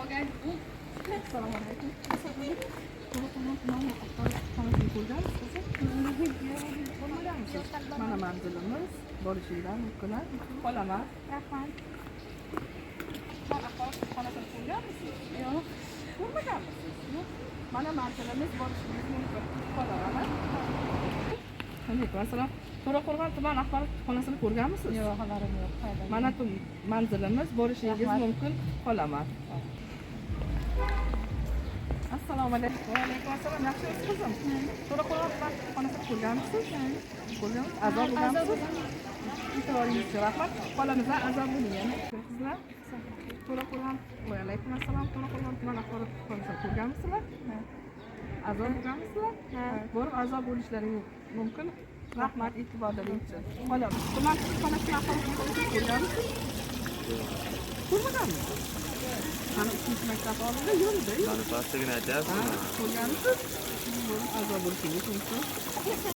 Assalomu alaykum. To'raqo'rg'on tumani axborot kutubxonasini ko'rganmisiz? Ko'rmaganmisiz? Mana manzilimiz, borishinglar mumkin. Qolaman. Rahmat. Tuman axborot kutubxonasini ko'rganmisiz? Yo'q. Ko'rmaganmisiz? Yo'q. Mana manzilimiz, borishingiz mumkin. Qolaman. Alaykum assalom. To'raqo'rg'on tuman axborot kutubxonasini ko'rganmisiz? Yo'q, xabarim yo'q. Qayda? Mana manzilimiz, borishingiz Rahmat. mumkin. Qolaman. Assalomu alaykum. Va alaykum assalom. Yaxshimisiz, qizim? To'raqo'rg'on tuman kutubxonasini ko'rganmisiz? Ko'rganmisiz? A'zo bo'lganmisiz? E'tiboringiz uchun rahmat. Qolamiz, a'zo bo'ling yana. Qizlar. To'raqo'rg'on. Va alaykum assalom. To'raqo'rg'on tuman axborot kutubxonasini ko'rganmisizlar? A'zo bo'lganmisizlar? Borib a'zo bo'lishlaring mumkin. Rahmat e'tiborlaring uchun. Qolamiz. Tuman kutubxonasini, axborot kutubxonasini ko'rganmisiz? Ko'rmaganmisiz? Mana uchinchi maktab oldida yo'lida. Mana pastligini Ha, aytyapsizmi? ko'rganmisiz? Borib a'zo bo'lishingiz mumkin.